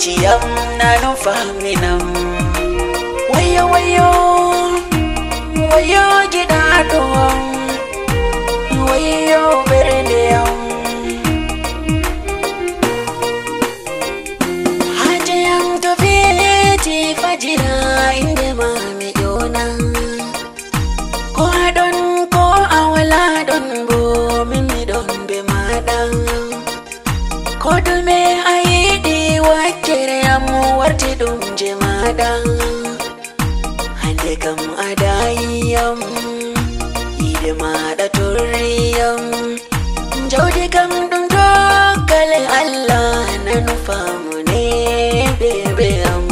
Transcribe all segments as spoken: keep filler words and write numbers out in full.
Ciyam nanu faminam. Wayo, wayo, wayo giɗaaɗo am. Wayo ɓernde am. Haaje am to feeti fajira, innde ma mi ƴona. Ko a ɗon, ko a walaa ɗon, bo min mi ɗon be maaɗa. Ko ɗume a yiɗi wakkere am warti ɗum je maaɗa. Hande kam a daayi yam, yiide maaɗa torri yam. Jawdi kam ɗum dokkal Allah, nanu faamu ne bebe am.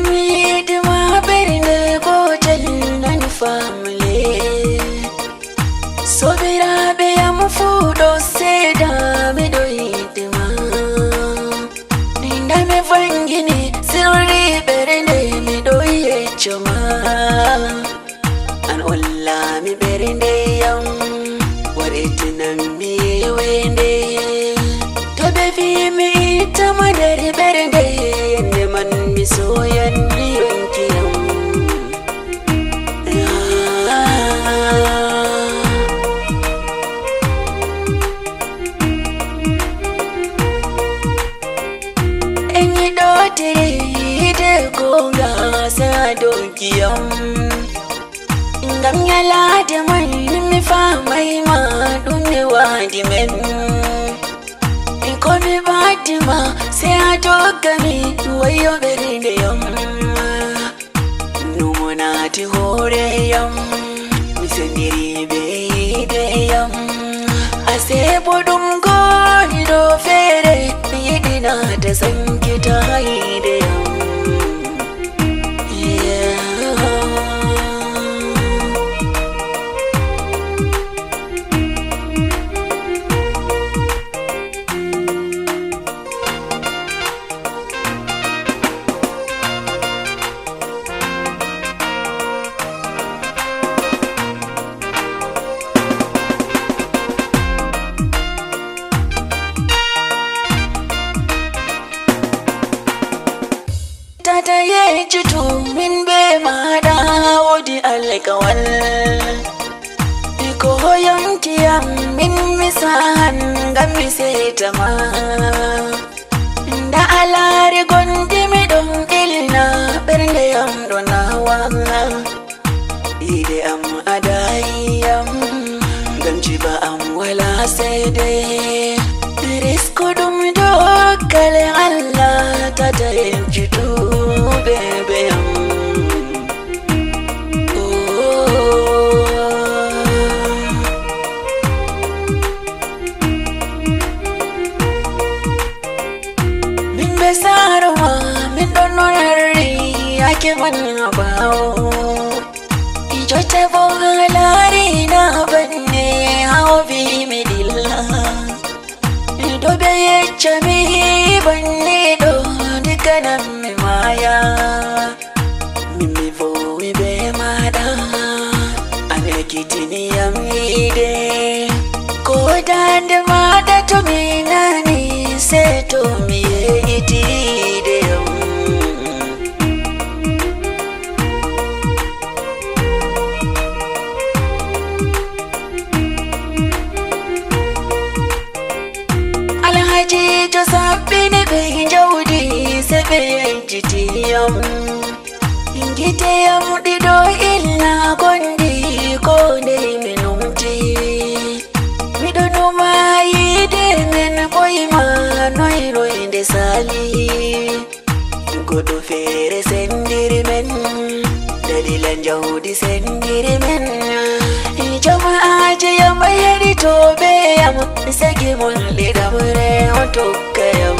Mi yiɗi ma ɓernde gootel, nanu faamle. Sobiraaɓe am fuu ɗo seeda, miɗo yiɗi ma. Nda mi vangini sirri ɓernde, miɗo yecco ma. An on laami ɓernde yam, waɗitinam mi weende. To ɓe vi mi ittama nder ɓernde, yande man mi soyan mi yonki yam. En yiɗotiri yiide goonga, sey a doggi yam. Ngam nyalaade man mi faamay ma ɗum ne waadi men. Ko mi ɓaddi ma, sey a dogga mi, wayo ɓernde yam. Numo naati hoore yam, mi sendiri be yiide yam. Asebo ɗum goonɗo feere, mi yiɗi naata sankita yiide yam. Yeah. Tata yejjitu min be maaɗa woodi alkawal. Ko hoyonki yam min mi sahan ngam mi seeta ma. Nda a laari gonɗi mi ɗon ilna ɓernde yam ɗo nawa. Yiide am a daayi yam, ngam jiba am wala seede. Risku ɗum dokkal Allah, tata yejjitu bebe am. Oh. Min be saaro ma, min ɗon norri yaake man haa ɓaawo. Jotta bo a laari na banne, haa o vi mi dilla. Miɗo be yecca mi banniɗo, ndikkanam mi maaya. Min mi vowi be maaɗa, an ekkitini yam yiide. Ko daande maaɗa to mi nani, sey to mi yeeɗiti yiide yam. Alhajiijo sabbini ɓe jawdi, se ɓe yejjiti yam. Gite yam ɗiɗo ilna gonɗi, ko ndey mi numti. Miɗo numa yiide men ɓoyma, noy noy nde sali. Goɗɗo feere sendiri men, dalila njawdi sendiri men. Jama'aaje yam heɗitooɓe yam, segi mon ɗiɗaɓre on tokka yam.